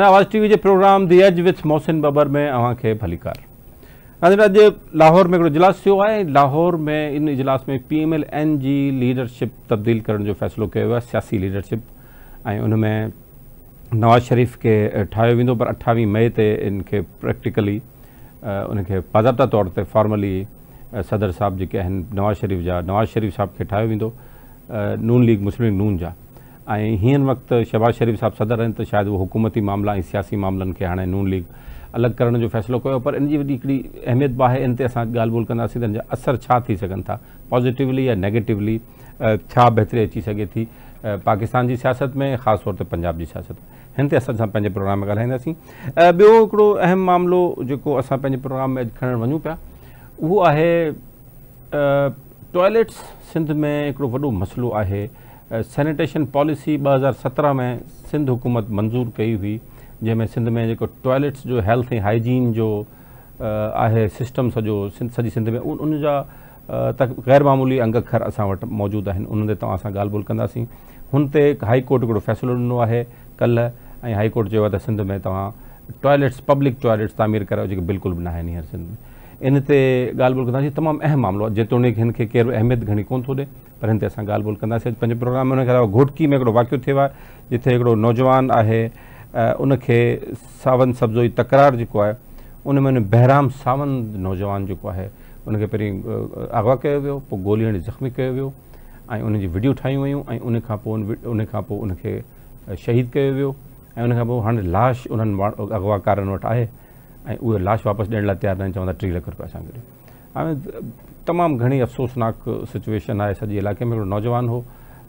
آواز ٽي وي جي programme the edge with Mohsin Babar ۾ اوهان کي ڀليڪار. ناظرين اڄ لاهور ۾ هڪڙو اجلاس ٿيو آهي. لاهور ۾ ان اجلاس ۾ پي ايم ايل اين جي ليڊرشپ تبديل ڪرڻ جو فيصلو ڪيو ويو آهي، سياسي ليڊرشپ، ۽ ان ۾ نواز شريف کي ٺاهيو ويندو، پر 28 مئي تي ان کي پريڪٽيڪلي ان کي باضابطا طور تي فارملي صدر صاحب جيڪي آهن نواز شريف جا، نواز شريف صاحب کي ٺاهيو ويندو نون ليگ مسلم ليگ نون جا. ۽ هينئر وقت شهباز شريف صاحب صدر آهن ته شايد اهو حڪومتي معاملا ۽ سياسي معاملن کي هاڻي نون ليگ الڳ ڪرڻ جو فيصلو ڪيو. پر ان جي وڏي هڪڙي اهميت به آهي، ان تي اسان ڳالهه ٻولهه ڪنداسين ته ان جا اثر ڇا ٿي سگهن ٿا، پازيٽيولي يا نيگيٽيولي ڇا بهتري اچي سگهي ٿي پاڪستان جي سياست ۾، خاص طور تي پنجاب جي سياست ۾. هن تي اسان پنهنجي پروگرام ۾ ڳالهائينداسين. ٻيو هڪڙو اهم معاملو جيڪو اسان پنهنجي پروگرام ۾ اڄ کڻڻ وڃون پيا اهو آهي ٽوائليٽس. سنڌ ۾ هڪڙو وڏو مسئلو آهي. سينيٽيشن پاليسي 2017 ۾ سنڌ حڪومت منظور ڪئي هئي، جنهن ۾ سنڌ ۾ جيڪو ٽوائليٽس جو هيلٿ ۽ هائيجين جو آهي سسٽم سڄو سڄي سنڌ ۾ ان جا غير معمولي انگ اکر اسان وٽ موجود آهن. انهن تي توهان سان ڳالهه ٻولهه ڪنداسين. هن تي هائي ڪورٽ هڪڙو فيصلو ڏنو آهي ڪلهه، ۽ هائي ڪورٽ چيو آهي ته سنڌ ۾ توهان ٽوائليٽس پبلڪ ٽوائليٽس تعمير ڪرايو جيڪي بلڪل به ناهن هينئر سنڌ ۾. ان تي ڳالهه ٻولهه ڪنداسين. تمام اهم معاملو آهي، جيتوڻيڪ هن کي ڪير به اهميت گهڻي ڪونه ٿو ڏي، پر هن تي اسان ڳالهه ٻولهه ڪنداسين اڄ پنهنجي پروگرام ۾. ان کان علاوه گهوٽڪي ۾ هڪڙو واقعو ٿيو آهي جتي هڪڙو نوجوان آهي ان کي ساوند سبزوئي تڪرار جيڪو آهي ان ۾ ان بهرام ساوند نوجوان جيڪو آهي ان کي پهرين اغوا ڪيو ويو، پوء گولي هڻي زخمي ڪيو ويو ۽ ان جي وڊيو ٺاهيون ويون ۽ ان کان پوء ان کان پوء ان کي شهيد ڪيو ويو ۽ ان کان پوء هاڻي لاش انهن اغواڪارن وٽ آهي ۽ اهي لاش واپس ڏيڻ لاء تيار ناهن، چون ٿا 3 لک روپيا اسان کي ڏيو. هاڻي تمام گهڻي افسوسناڪ سچويشن آهي سڄي علائقي ۾. هڪڙو نوجوان هو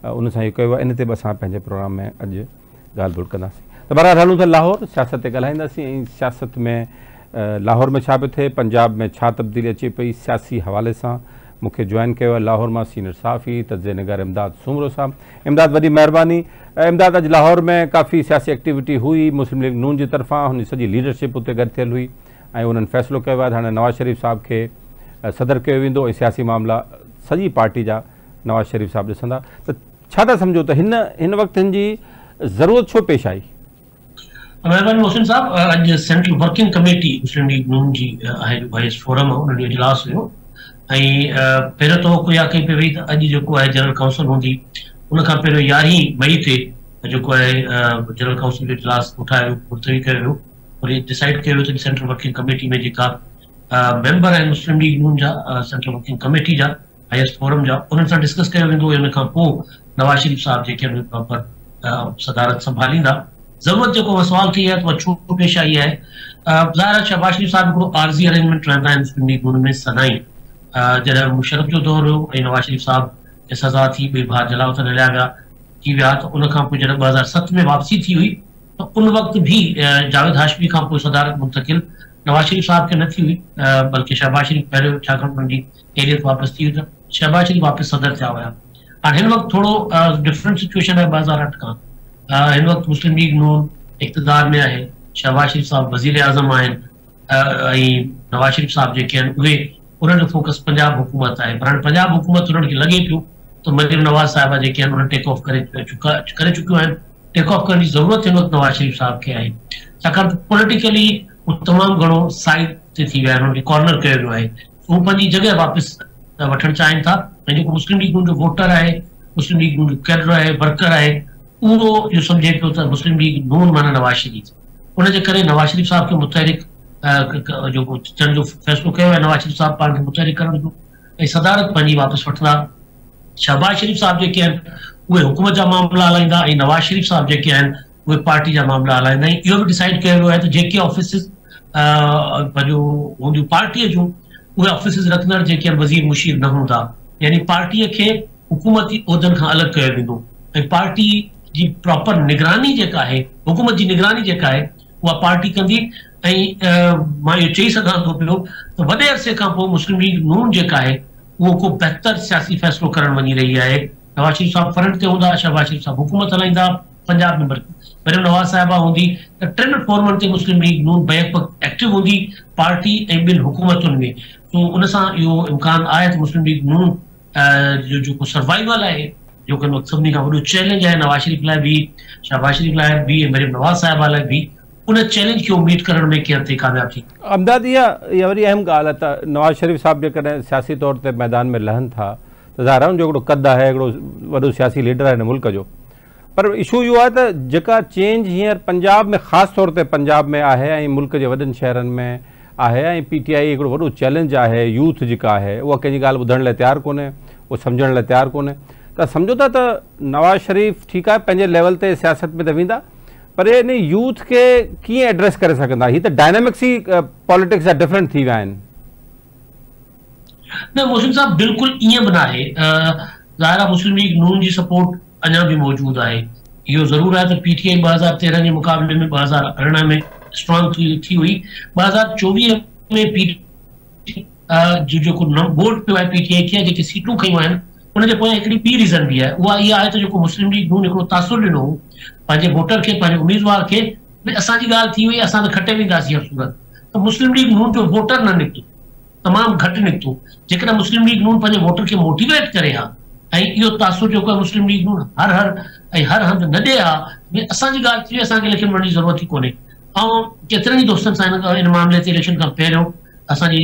ان سان اهو ڪيو آهي، ان تي به اسان پنهنجي پروگرام ۾ اڄ ڳالهه ٻولهه ڪنداسين. ته بهرحال هلون ٿا لاهور، سياست تي ڳالهائينداسين ۽ سياست ۾ لاهور ۾ ڇا پيو ٿئي، پنجاب ۾ ڇا تبديلي اچي پئي سياسي حوالي سان. مون کي جوائن ڪيو آهي لاهور مان سينئر صحافي تجزيه نگار امداد سومرو صاحب. امداد وڏي مهرباني. امداد اڄ لاهور ۾ ڪافي سياسي ايڪٽيوٽي هئي، مسلم ليگ نون جي طرفان هن جي سڄي ليڊرشپ اتي گڏ ٿيل هئي ۽ انهن فيصلو ڪيو آهي ته هاڻي نواز شريف صاحب کي صدر ڪيو ويندو ۽ سياسي معاملا سڄي پارٽي جا نواز شريف صاحب ڏسندا. ته ڇا ٿا سمجهو ته هن هن وقت هن جي ضرورت ڇو پيش آئي؟ مهرباني محسن صاحب. اڄ سينٽرل ورڪنگ ڪميٽي مسلم ليگ نون جي آهي جو هائيسٽ فورم آهي ان جو اجلاس هيو ۽ پهريون توقع اها ڪئي پئي وئي ته اڄ جيڪو آهي جنرل ڪائونسل هوندي، ان کان پهريون 11 مئي تي جيڪو آهي جنرل ڪائونسل جو اجلاس اٺايو ملتوي ڪيو ويو. وري ڊسائيڊ ڪيو ويو ته سينٽرل ورڪنگ ڪميٽي ۾ جيڪا ميمبر آهن مسلم ليگ نون جا سينٽرل ورڪنگ ڪميٽي جا هائيسٽ فورم جا انهن سان ڊسڪس ڪيو ويندو ۽ ان کان پوء نواز شريف صاحب جيڪي آهن اهي پراپر صدارت سنڀاليندا. ضرورت جيڪو اوهان سوال ڪئي آهي ته اها ڇو پيش آئي آهي، ظاهر آهي شهباز شريف صاحب هڪڙو عارضي ارينجمينٽ رهندا آهن مسلم ليگ نون ۾ سدائين. جڏهن مشرف جو دور هيو ۽ نواز شريف صاحب کي سزا ٿي ٻئي ڀاء جلاوطن هليا ويا ٿي ويا ته ان کان پوء جڏهن 2007 ۾ واپسي ٿي هئي ته ان وقت به جاويد هاشمي کان پوء صدارت منتقل نواز شريف صاحب کي نه ٿي هئي بلڪه شهباز شريف پهريون ڇاڪاڻ انهن جي اهليت واپس ٿي هئي ته شهباز شريف واپس صدر ٿيا هيا. هاڻ هن وقت ٿورو ڊفرنٽ سچوئيشن آهي 2008 کان. هن وقت مسلم ليگ نون اقتدار ۾ آهي، شهباز شريف صاحب وزير اعظم آهن ۽ نواز شريف صاحب جيڪي آهن اهي انهن جو فوڪس پنجاب حڪومت آهي، پر هاڻي پنجاب حڪومت انهن کي لڳي پيو ته مريم نواز صاحبه جيڪي آهن انهن ٽيڪ آف ڪري چڪا ڪري چڪيون آهن. ٽيڪ آف ڪرڻ جي ضرورت هن وقت نواز شريف صاحب کي آهي، ڇاڪاڻ ته پوليٽيڪلي هو تمام گهڻو سائيڊ تي ٿي ويا آهن، انهن کي ڪارنر ڪيو ويو آهي. هو پنهنجي جڳهه واپس وٺڻ چاهين ٿا ۽ جيڪو مسلم ليگ نون جو ووٽر آهي، مسلم ليگ نون جو ڪيڊر آهي، ورڪر آهي، اهو اهو سمجهي پيو ته مسلم ليگ نون معنيٰ نواز شريف. ان جي ڪري نواز شريف صاحب کي متحرڪ جيڪو ٿيڻ جو فيصلو ڪيو آهي، نواز شريف صاحب پاڻ کي متحرڪ ڪرڻ جو ۽ صدارت پنهنجي واپس وٺندا. شهباز شريف صاحب جيڪي آهن اهي حڪومت جا معاملا هلائيندا ۽ نواز شريف صاحب جيڪي آهن اهي پارٽي جا معاملا هلائيندا ۽ اهو به ڊسائيڊ ڪيو ويو آهي ته جيڪي آفيسز پنهنجو هونديون پارٽيء جون اهي آفيسز رکندڙ جيڪي آهن وزير مشير نه هوندا، يعني پارٽيء کي حڪومتي عهدن کان الڳ ڪيو ويندو ۽ پارٽي جي پراپر نگراني جيڪا آهي حڪومت جي نگراني جيڪا آهي اها پارٽي ڪندي ۽ مان اهو چئي سگهان ٿو پيو ته وڏي عرصي کان پوء مسلم ليگ نون جيڪا آهي اهو ڪو بهتر سياسي فيصلو ڪرڻ وڃي رهي آهي. نواز شريف صاحب فرنٽ تي هوندا، شهباز شريف صاحب حڪومت هلائيندا، پنجاب ۾ مريم نواز صاحبه هوندي ته ٽن فورمن تي مسلم ليگ نون بيڪ وقت ايڪٽو هوندي پارٽي ۽ ٻن حڪومتن ۾. سو ان سان اهو امڪان آهي ته مسلم ليگ نون جو جيڪو سروائيول آهي جيڪو هن وقت سڀني کان وڏو چئلينج آهي نواز شريف لاء به، شهباز شريف لاء به ۽ مريم نواز صاحبه لاء به، ان چئلينج کي هو ميٽ ڪرڻ ۾ ڪنهن حد تائين ڪامياب ٿيندو. امداد اها اها وڏي اهم ڳالهه آهي ته نواز شريف صاحب جيڪڏهن سياسي طور تي ميدان ۾ لهن ٿا ته ظاهر آهي ان جو هڪڙو قد آهي هڪڙو وڏو سياسي ليڊر آهي هن ملڪ جو پر اشو اهو آهي ته جيڪا چينج هينئر پنجاب ۾ خاص طور تي پنجاب ۾ آهي ۽ ملڪ جي وڏن شهرن ۾ آهي ۽ پي ٽي آئي هڪڙو وڏو چئلينج آهي يوٿ جيڪا آهي اها ڪنهن جي ڳالهه ٻڌڻ لاء تيار ڪونهي اهو سمجهڻ لاء تيار ڪونهي ته سمجهو ٿا ته نواز شريف ٺيڪ آهي پنهنجي ليول تي سياست ۾ ته ويندا پر ان يوٿ کي ڪيئن ايڊريس ڪري سگهندا هي ته ڊائنامڪس ئي پاليٽڪس جا ڊفرنٽ ٿي ويا آهن. نه محسن صاحب بلڪل ائين به ناهي ظاهر آهي مسلم ليگ نون جي سپورٽ اڃا به موجود آهي اهو ضرور آهي ته پي ٽي آئي 2013 جي مقابلي ۾ 2018 ۾ اسٽرانگ ٿي هئي 2024 ۾ پي ٽي آء جو جيڪو ووٽ پيو آهي پي ٽي آء کي جيڪي سيٽون کنيون آهن ان جي پويان هڪڙي ٻي ريزن به آهي اها اها آهي ته جيڪو مسلم ليگ نون هڪڙو تاثر ڏنو هو پنهنجي ووٽر کي پنهنجي اميدوار کي ڀئي اسان جي ڳالهه ٿي وئي اسان ته کٽي وينداسين هر صورت ته مسلم ليگ نون جو ووٽر نه نڪتو تمام گهٽ نڪتو جيڪڏهن مسلم ليگ نون پنهنجي ووٽر کي موٽيويٽ ڪري ها ۽ اهو تاثر جيڪو آهي مسلم ليگ نون هر هر ۽ هر هنڌ نه ڏي ها ڀئي اسان جي ڳالهه ٿي وئي اسان کي اليڪشن وڙهڻ جي ضرورت ئي ڪونهي آئون ڪيترن ئي دوستن سان ان معاملي تي اليڪشن کان پهريون اسان جي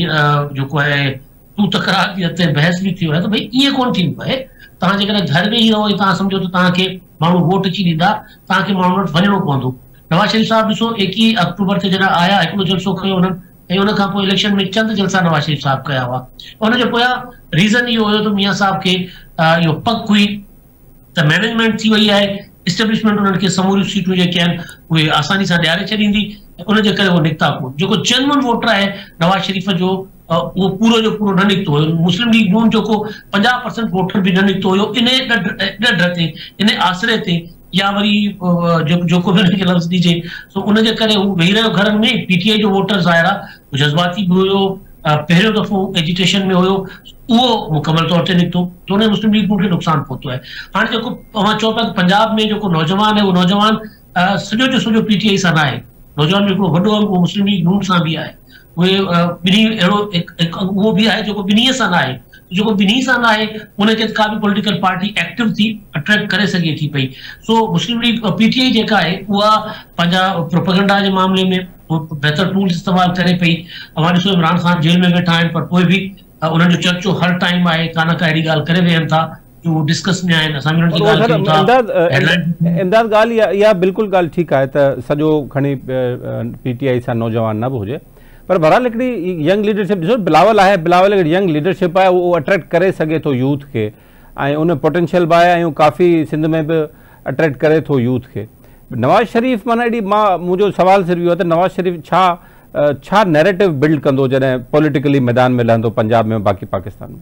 جيڪو آهي تون تڪرار جي حد تائين بحث به ٿيو آهي ته ڀئي ائين ڪونه ٿيندو آهي توهان جيڪڏهن گهر ويهي رهو ۽ توهان سمجهو ته توهان کي ماڻهو ووٽ اچي ڏيندا توهان کي ماڻهن وٽ وڃڻو پوندو نواز شريف صاحب ڏسو ايڪيهه آڪٽوبر تي جڏهن آيا هڪڙو جلسو ڪيو انهن ۽ ان کان پوء اليڪشن ۾ چند جلسا نواز شريف صاحب ڪيا هئا ان جو پويان ريزن اهو هيو ته ميان صاحب کي اهو پڪ هئي ته مئنيجمينٽ ٿي وئي آهي، اسٽيبلشمينٽ انهن کي سموريون سيٽون جيڪي آهن اهي آساني سان ڏياري ڇڏيندي ۽ ان جي ڪري هو نڪتا ڪونه. جيڪو جينوئن ووٽر آهي نواز شريف جو اهو پورو جو پورو نه نڪتو هيو. مسلم ليگ نون جو ڪو 50 پرسنٽ ووٽر به نه نڪتو هيو انهي ڏڍ تي انهي آسري تي يا وري جيڪو به ان کي لفظ ڏجي سو ان جي ڪري هو ويهي رهيو گهرن ۾. پي ٽي آء جو ووٽر ظاهر آهي جذباتي به هيو پهريون دفعو ايجيٽيشن ۾ هيو اهو مڪمل طور تي نڪتو ته ان مسلم ليگ نون کي نقصان پهتو آهي. هاڻي جيڪو اوهان چئو پيا ته پنجاب ۾ جيڪو نوجوان آهي اهو نوجوان سڄو جو سڄو پي ٽي آء سان ناهي، نوجوان جو هڪڙو وڏو انگ اهو مسلم ليگ نون سان به آهي، اهي ٻنهي اهڙو هڪ انگ اهو به آهي جيڪو ٻنهي سان ناهي، جيڪو ٻنهي سان ناهي ان کي ڪا به پوليٽيڪل پارٽي ايڪٽو ٿي اٽريڪٽ ڪري سگهي ٿي پئي. سو مسلم ليگ پي ٽي آء جيڪا آهي اها پنهنجا پروپيگنڊا جي معاملي ۾ بهتر ٽولز استعمال ڪري پئي. اوهان ڏسو عمران خان جيل ۾ ويٺا آهن پر پوء به انهن جو چرچو هر ٽائيم آهي، ڪا نه ڪا اهڙي ڳالهه ڪري ويهن ٿا جو هو ڊسڪس ۾ آهن، اسان به انهن جي ڳالهه ڪيون ٿا. امداد ڳالهه اها بلڪل ڳالهه ٺيڪ آهي ته سڄو کڻي پي ٽي آء سان نوجوان نه به هجي پر بهرحال هڪڙي ينگ ليڊرشپ ڏسو بلاول آهي بلاول هڪڙي ينگ ليڊرشپ آهي اهو اٽريڪٽ ڪري سگهي ٿو يوٿ کي ۽ ان پوٽينشل به آهي ۽ اهو ڪافي سنڌ ۾ به اٽريڪٽ ڪري ٿو يوٿ کي نواز شريف معنيٰ اهڙي مان منهنجو سوال صرف اهو آهي ته نواز شريف ڇا ڇا نيريٽو بلڊ ڪندو جڏهن پوليٽيڪلي ميدان ۾ لهندو پنجاب ۾ باقي پاڪستان ۾؟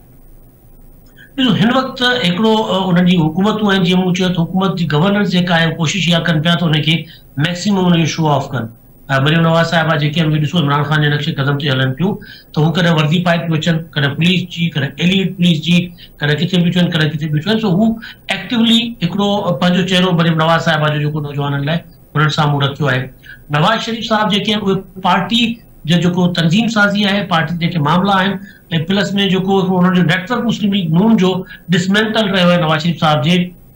ڏسو هن وقت هڪڙو انهن جي حڪومتون آهن جيئن مون چيو ته حڪومت جي گورننس جيڪا آهي ڪوشش اها ڪن پيا ته ان کي ميڪسيمم ان جو شو آف ڪن مريم نواز صاحبه جيڪي آهن اهي ڏسو عمران خان جي نقش قدم تي هلن پيون ته هو ڪڏهن وردي پائي پيون اچن ڪڏهن پوليس جي ڪڏهن ايليٽ پوليس جي ڪڏهن ڪٿي بيٺيون آهن ڪڏهن ڪٿي بيٺيون آهن سو هو ايڪٽيولي هڪڙو پنهنجو چهرو مريم نواز صاحبه جو جيڪو نوجوانن لاء انهن سامهون رکيو آهي. نواز شريف صاحب جيڪي آهن اهي پارٽي جو جيڪو تنظيم سازي آهي، پارٽي جيڪي معاملا آهن ۽ پلس ۾ جيڪو هڪڙو انهن جو نيٽ ورڪ مسلم ليگ نون جو ڊسمينٽل رهيو آهي نواز شريف صاحب جي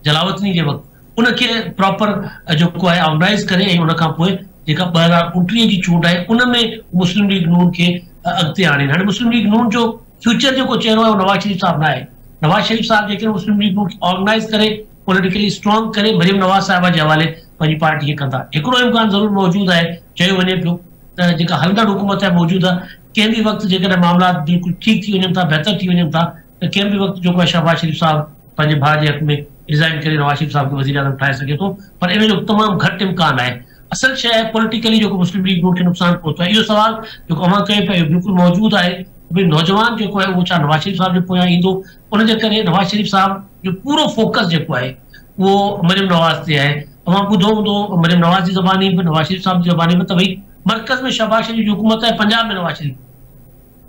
جلاوطني جي وقت ان کي پراپر جيڪو آهي آرگنائيز ڪري ۽ ان کان پوء جيڪا 2029 جي چونڊ آهي ان ۾ مسلم ليگ نون کي اڳتي آڻين. هاڻي مسلم ليگ نون جو فيوچر جيڪو چهرو آهي اهو نواز شريف صاحب نه آهي. نواز شريف صاحب جيڪڏهن مسلم ليگ نون کي آرگنائيز ڪري پوليٽيڪلي اسٽرانگ ڪري مريم نواز صاحبه جي حوالي پنهنجي پارٽي کي ڪندا. هڪڙو امڪان ضرور موجود آهي، چيو وڃي پيو ته جيڪا هلندڙ حڪومت آهي موجوده ڪنهن به وقت جيڪڏهن معاملات بلڪل ٺيڪ ٿي وڃن ٿا بهتر ٿي وڃن ٿا ته ڪنهن به وقت جيڪو آهي شهباز شريف صاحب پنهنجي ڀاء جي حق ۾ ريزائن ڪري نواز شريف صاحب کي وزيراعظم ٺاهي سگهي ٿو پر ان جو تمام گهٽ امڪان آهي. اصل شيء آهي پوليٽيڪلي جيڪو مسلم ليگ نون کي نقصان پهتو آهي اهو سوال جيڪو اوهان ڪيو پيا اهو بلڪل موجود آهي ته ڀئي نوجوان جيڪو آهي اهو ڇا نواز شريف صاحب جي پويان ايندو ان جي ڪري نواز شريف صاحب جو پورو فوڪس جيڪو آهي اهو مريم نواز تي آهي اوهان ٻڌو هوندو مريم نواز جي زباني به نواز شريف صاحب جي زباني به ته ڀئي مرڪز ۾ شهباز شريف جي حڪومت آهي پنجاب ۾ نواز شريف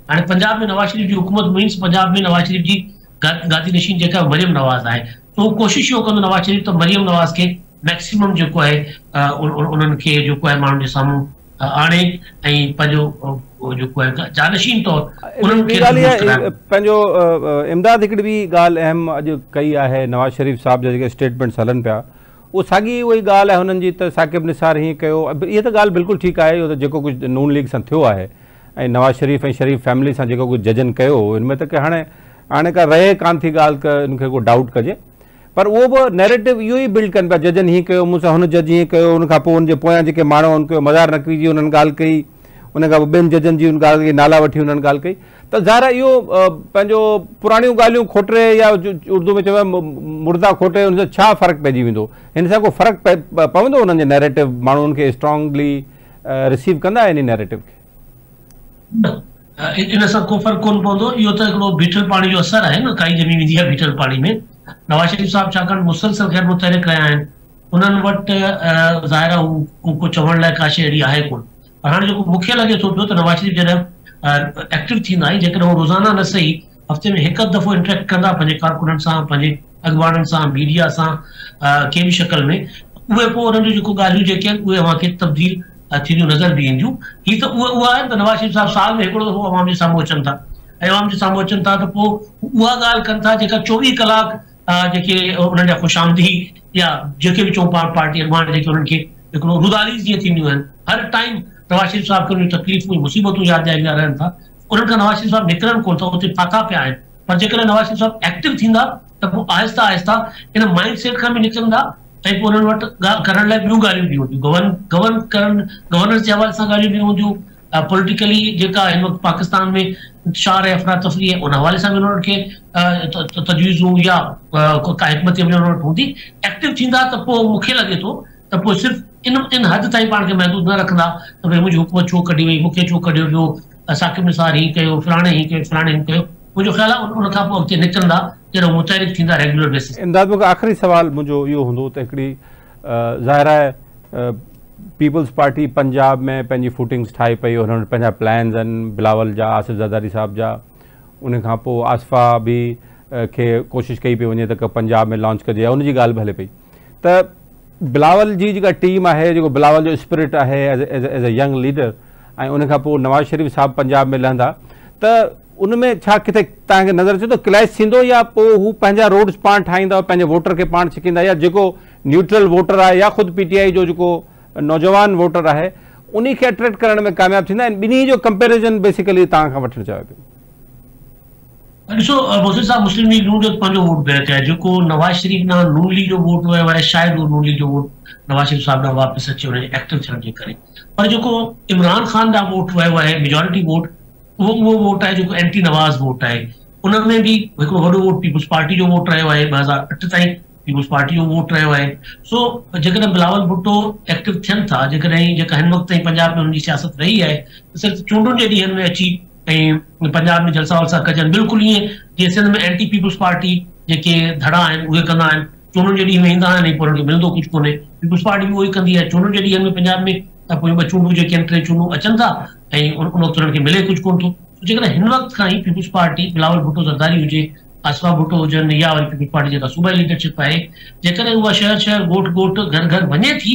هاڻي پنجاب ۾ نواز شريف جي حڪومت مينس پنجاب ۾ نواز شريف جي گادي نشين جيڪا مريم نواز آهي ته هو ڪوشش اهو ڪندو نواز شريف ته مريم نواز کي ميڪسيمم جيڪو آهي انهن کي جيڪو آهي ماڻهن جي سامهون آڻي ۽ پنهنجو جيڪو آهي جانشين طور انهن کي پنهنجو امداد هڪڙي ٻي ڳالهه اهم اڄ ڪئي آهي نواز شريف صاحب جا جيڪي اسٽيٽمينٽس هلن پيا اهو ساڳي اها ئي ڳالهه آهي هنن جي ته ثاقب نثار هيئن ڪيو. اها ته ڳالهه بلڪل ٺيڪ آهي، اهو ته جيڪو ڪجهه نون ليگ سان ٿيو آهي ۽ نواز شريف ۽ شريف فيملي سان جيڪو ڪجهه ججن ڪيو، ان ۾ ته ڪي هاڻي هاڻي ڪا رهي ڪانه ٿي ڳالهه ته ان کي ڪو ڊائوٽ ڪجي. پر اهو به نيريٽو اهو ئي بلڊ ڪن پيا، ججن هيئن ڪيو، مون سان هن جج هيئن ڪيو، ان کان پوء ان جي پويان جيڪي ماڻهو ان ڪيو، مظاهر نقوي جي انهن ڳالهه ڪئي، ان کان پوء ٻين ججن جي ان ڳالهه ڪئي، نالا وٺي انهن ڳالهه ڪئي. ته ظاهر آهي اهو پنهنجو پراڻيون ڳالهيون کوٽي يا اردو ۾ چئبو آهي مردا کوٽي ان سان ڇا فرق پئجي ويندو؟ هن سان ڪو فرق پوندو انهن جي نيريٽو، ماڻهو ان کي اسٽرانگلي رسيو ڪندا انهي نيريٽو کي؟ نه، ان سان ڪو فرق ڪونه پوندو. اهو ته هڪڙو بيٺل پاڻي جو اثر آهي نه، ڪائي ڄمي ويندي آهي بيٺل پاڻي ۾. نواز شريف صاحب ڇاڪاڻ مسلسل غير متحرڪ رهيا آهن، انهن وٽ ظاهر آهي هو ڪو چوڻ لاء ڪا شيء اهڙي آهي ڪونه. پر هاڻي جيڪو مون کي لڳي ٿو پيو ته نواز شريف جڏهن ايڪٽو ٿيندا ۽ جيڪڏهن هو روزانه نه سهي هفتي ۾ هڪ اڌ دفعو انٽريڪٽ ڪندا پنهنجي ڪارڪنن سان، پنهنجي اڳواڻن سان، ميڊيا سان، ڪنهن به شڪل ۾ اهي پوء انهن جون جيڪو ڳالهيون جيڪي آهن اهي اوهان کي تبديل ٿينديون نظر به اينديون. هي ته اهي اها آهن ته نواز شريف صاحب سال ۾ هڪڙو دفعو عوام جي سامهون اچن ٿا ۽ عوام جي سامهون اچن ٿا ته پوء اها ڳالهه ڪن ٿا جيڪا 24 ڪلاڪ جيڪي انهن جا خوشامدي يا جيڪي به چئون پاڻ پارٽي اڳواڻ جيڪي انهن کي هڪڙو روداليز جيئن ٿينديون آهن، هر ٽائيم نواز شريف صاحب کي انهن جون تڪليفون ۽ مصيبتون ياد ڏياريندا رهن ٿا، انهن کان نواز شريف صاحب نڪرن ڪونه ٿا، اتي ڦاٿا پيا آهن، پر جيڪڏهن نواز شريف صاحب ايڪٽو ٿيندا ته پوء آهستي آهستي ان مائنڊ سيٽ کان به نڪرندا ۽ پوء انهن وٽ ڪرڻ لاء ٻيون ڳالهيون به هونديون، گورن گورن ڪرڻ گورننس جي حوالي سان ڳالهيون به هونديون، پوليٽيڪلي جيڪا هن وقت پاڪستان ۾ انتشار ۽ افراتفري آهي ان حوالي سان به انهن کي تجويزون يا ڪا حڪمت عملي انهن وٽ هوندي. ايڪٽو ٿيندا ته پوء مون کي لڳي ٿو ته پوء صرف ان ان حد تائين پاڻ کي محدود نه رکندا ته ڀئي منهنجي حڪومت ڇو ڪڍي وئي، مون کي ڇو ڪڍيو ويو، ثاقب نثار هي ڪيو، فلاڻي هي ڪيو، فلاڻي هي ڪيو. منهنجو خيال آهي ان کان پوء اڳتي نڪرندا جڏهن هو متحرڪ ٿيندا ريگيولر بيسس تي. امداد مون کي آخري سوال منهنجو اهو هوندو ته هڪڙي ظاهر آهي پيپلز پارٽي پنجاب ۾ پنهنجي فوٽنگز ٺاهي پئي، انهن وٽ پنهنجا پلانز آهن، بلاول جا، آصف زرداري صاحب جا، ان کان پوء آصفه به کي ڪوشش ڪئي پئي وڃي ته پنجاب ۾ لانچ ڪجي يا ان جي ڳالهه به هلي پئي ته بلاول جي جيڪا ٽيم آهي، جيڪو بلاول جو اسپرٽ آهي ايز اي ينگ ليڊر ۽ ان کان پوء نواز شريف صاحب پنجاب ۾ لهندا ته ان ۾ ڇا ڪٿي توهان کي نظر اچي ٿو ڪليش ٿيندو يا پوء هو پنهنجا روڊز پاڻ ٺاهيندا، پنهنجي ووٽر کي پاڻ ڇڪيندا يا جيڪو نيوٽرل ووٽر آهي يا خود پي ٽي آء جو جيڪو نوجوان ووٽر آهي انهي کي اٽريڪٽ ڪرڻ ۾ ڪامياب ٿيندا؟ ان ٻنهي جو ڪمپيريزن بيسيڪلي توهان کان وٺڻ چاهيان پيو. ڏسو محسن صاحب، مسلم ليگ نون جو ته پنهنجو ووٽ بينڪ آهي، جيڪو نواز شريف ڏانهن نون ليگ جو ووٽ ويو آهي شايد اهو نون ليگ جو ووٽ نواز شريف صاحب ڏانهن واپس اچي ان جي ايڪٽو ٿيڻ جي ڪري، پر جيڪو عمران خان ڏانهن ووٽ ويو آهي ميجارٽي ووٽ اهو اهو ووٽ آهي جيڪو اينٽي نواز ووٽ آهي، ان ۾ به هڪڙو وڏو ووٽ پيپلز پارٽي جو ووٽ رهيو آهي، 2008 تائين پيپلز پارٽي جو ووٽ رهيو آهي، سو جيڪڏهن بلاول ڀٽو ايڪٽو ٿين ٿا، جيڪڏهن جيڪا هن وقت تائين پنجاب ۾ انهن جي سياست رهي آهي ته صرف چونڊن جي ڏينهن ۾ اچي ۽ پنجاب ۾ جلسا ولسا ڪجن، بلڪل ائين جيئن سنڌ ۾ اينٽي پيپلز پارٽي جيڪي ڌڙا آهن اهي ڪندا آهن، چونڊن جي ڏينهن ۾ ايندا آهن ۽ پوء انهن کي ملندو ڪجهه ڪونهي، پيپلز پارٽي به اهو ئي ڪندي آهي، چونڊن جي ڏينهن ۾ پنجاب ۾ ته پويون ٻه چونڊون جيڪي آهن ٽي چونڊون اچن ٿا ۽ ان وقت انهن کي ملي ڪجهه ڪونه ٿو، جيڪڏهن هن وقت کان ئي پيپلز پارٽي بلاول ڀٽو زرداري هجي، آصفه ڀٽو هجن يا وري پيپلز پارٽي جيڪا صوبائي ليڊرشپ آهي جيڪڏهن اها شهر شهر ڳوٺ ڳوٺ گهر گهر وڃي ٿي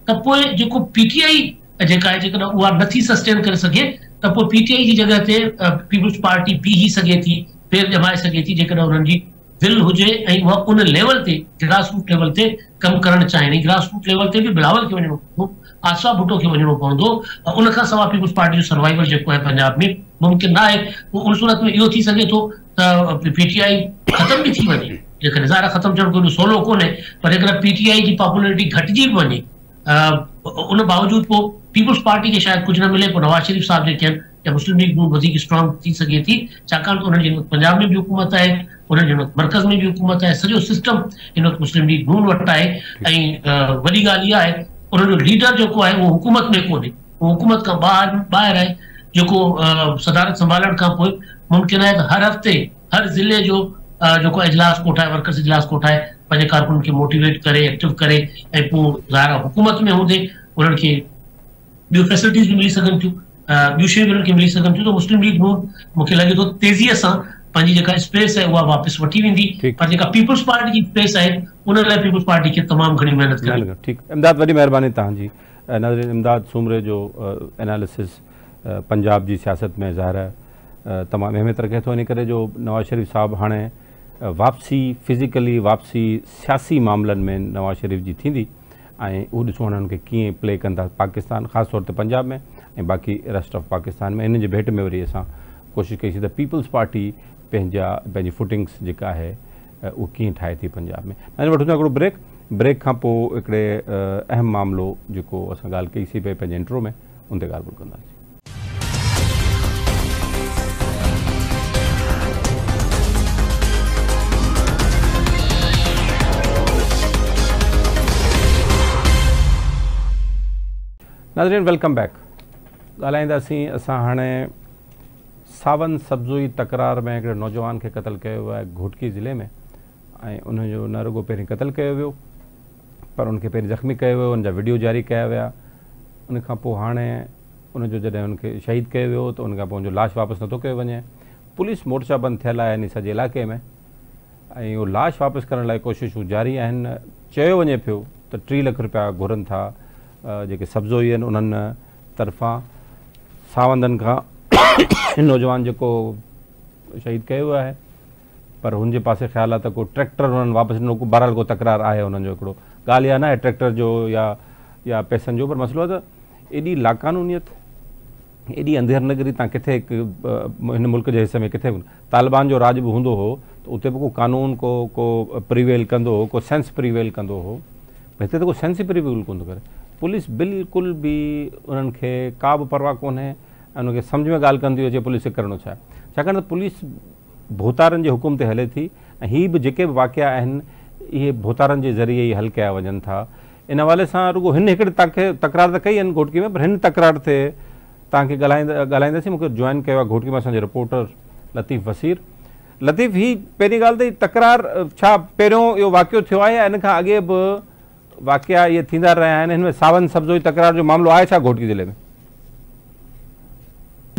ته پوء جيڪو پي ٽي آء جيڪا آهي جيڪڏهن اها نٿي سسٽين ڪري سگهي ته پوء پي ٽي آء جي جڳهه تي پيپلز پارٽي بيهي سگهي ٿي، پير ڄمائي سگهي ٿي جيڪڏهن انهن جي ول هجي ۽ اها ان ليول تي گراس روٽ ليول تي ڪم ڪرڻ چاهين ۽ گراس روٽ ليول تي به بلاول کي وڃڻو پوندو، آصفه ڀٽو کي وڃڻو پوندو، ان کان سواء پيپلز پارٽي جو سروائيول جيڪو آهي پنجاب ۾ ممڪن نه آهي. پوء ان صورت ۾ اهو ٿي سگهي ٿو ته پي ٽي آء ختم به ٿي وڃي، جيڪڏهن ظاهر آهي ختم ٿيڻ ڪو ايڏو سولو ڪونهي پر جيڪڏهن پي ٽي آء جي پاپولرٽي گهٽجي به وڃي ان باوجود پوء پيپلز پارٽي کي شايد ڪجهه نه ملي، پوء نواز شريف صاحب جيڪي آهن يا مسلم ليگ نون وڌيڪ اسٽرانگ ٿي سگهي ٿي، ڇاڪاڻ ته انهن جي هن وقت پنجاب ۾ به حڪومت آهي، انهن جي هن وقت مرڪز ۾ به حڪومت آهي، سڄو سسٽم هن وقت مسلم ليگ نون وٽ آهي ۽ وڏي ڳالهه اها آهي انهن جو ليڊر جيڪو آهي اهو حڪومت ۾ ڪونهي، اهو حڪومت کان ٻاهر ٻاهر آهي، جيڪو صدارت سنڀالڻ کان پوء ممڪن آهي ته هر هفتي هر ضلعي جو جيڪو اجلاس ڪوٺائي ورڪرز اجلاس ڪوٺائي پنهنجي ڪارڪنن کي موٽيويٽ ڪري ايڪٽو ڪري ۽ پوء ظاهر آهي حڪومت ۾ هوندي انهن کي ٻيون فيسلٽيز به ملي سگهن ٿيون، ٻيون شيون به انهن کي ملي سگهن ٿيون ته مسلم ليگ نون مون کي لڳي ٿو تيزيء سان پنهنجي جيڪا اسپيس آهي اها واپس وٺي ويندي پر جيڪا پيپلز پارٽي جي اسپيس آهي ان لاء پيپلز پارٽي کي تمام گهڻي محنت ڪرڻي پوندي. ٺيڪ امداد وڏي مهرباني توهان جي. ناظرين امداد سومري جو اناليسس پنجاب جي سياست ۾ ظاهر آهي تمام اهميت رکي ٿو ان ڪري جو نواز شريف صاحب هاڻي واپسي فزيڪلي واپسي سياسي معاملن ۾ نواز شريف جي ٿيندي ۽ اهو ڏسون هاڻي هن کي ڪيئن پلي ڪن ٿا پاڪستان خاص طور تي پنجاب ۾ ۽ باقي ريسٽ آف پاڪستان ۾. ان جي ڀيٽ ۾ وري اسان ڪوشش ڪئي سي ته پيپلز پارٽي پنهنجي فوٽنگس جيڪا آهي اهو ڪيئن ٺاهي ٿي پنجاب ۾. ناظرين وٺون ٿا هڪڙو بريڪ، بريڪ کان پوء هڪڙي اهم معاملو جيڪو اسان ڳالهه ڪئي سي پئي پنهنجي انٽرو ۾ ان تي ڳالهه ٻولهه ڪنداسين. ناظرين welcome back, ڳالهائينداسين اسان هاڻي ساون سبزوئي تڪرار ۾ هڪڙي نوجوان کي قتل ڪيو ويو آهي گهوٽڪي ضلعي ۾ ۽ ان جو نه رڳو پهرين قتل ڪيو ويو پر ان کي پهرين زخمي ڪيو ويو، ان جا وڊيو جاري ڪيا ويا، ان کان پوء هاڻي ان جو جڏهن ان کي شهيد ڪيو ويو ته ان کان پوء ان جو لاش واپس نٿو ڪيو وڃي، پوليس مورچا بند ٿيل آهي ان سڄي علائقي ۾ ۽ اهو لاش واپس ڪرڻ لاء ڪوششون جاري آهن. چيو وڃي پيو ته 3 لک رپيا گهرن ٿا جيڪي سبزوئي آهن انهن طرفان ساوندن کان نوجوان جيڪو شهيد ڪيو ويو آهي پر هن جي پاسي خيال آهي ته ڪو ٽريڪٽر انهن واپس ڏنو، ڪو بهرحال ڪو تڪرار آهي انهن جو، هڪڙو ڳالهه اها نه آهي ٽريڪٽر جو يا پئسن جو، پر مسئلو آهي ته ايڏي لاقانونيت، ايڏي انڌير نگري تان ڪٿي هن ملڪ جي حصي ۾ ڪٿي به طالبان جو راڄ به هوندو هو ته اتي به ڪو قانون ڪو ڪو پريويل ڪندو هو، ڪو سينس پريويل ڪندو هو، هتي ته ڪو سينس ئي پريويل ڪونه ٿو ڪري. پوليس بلڪل به انهن کي ڪا به پرواهه ڪونهي ۽ انهن کي سمجهه ۾ ڳالهه ڪانه ٿي اچي پوليس کي ڪرڻو ڇا آهي، ڇاڪاڻ ته پوليس ڀوتارن جي حڪم تي هلي ٿي ۽ هي به جيڪي به واقعا آهن اهي ڀوتارن جي ذريعي ئي حل ڪيا وڃن ٿا. ان حوالي سان رڳو هن هڪڙي تڪرار ته ڪئي آهن گهوٽڪي ۾ پر هن تڪرار تي توهان کي ڳالهائينداسين. مون کي جوائن ڪيو آهي گهوٽڪي مان اسان جي رپورٽر لطيف وسير. لطيف، هي پهرين ڳالهه ته هي تڪرار ڇا پهريون اهو واقعو ٿيو آهي يا ان کان اڳي به واقعا اهي ٿيندا رهيا آهن؟ هن ۾ ساوند سبزوئي تڪرار جو معاملو آهي ڇا گهوٽڪي ضلعي ۾؟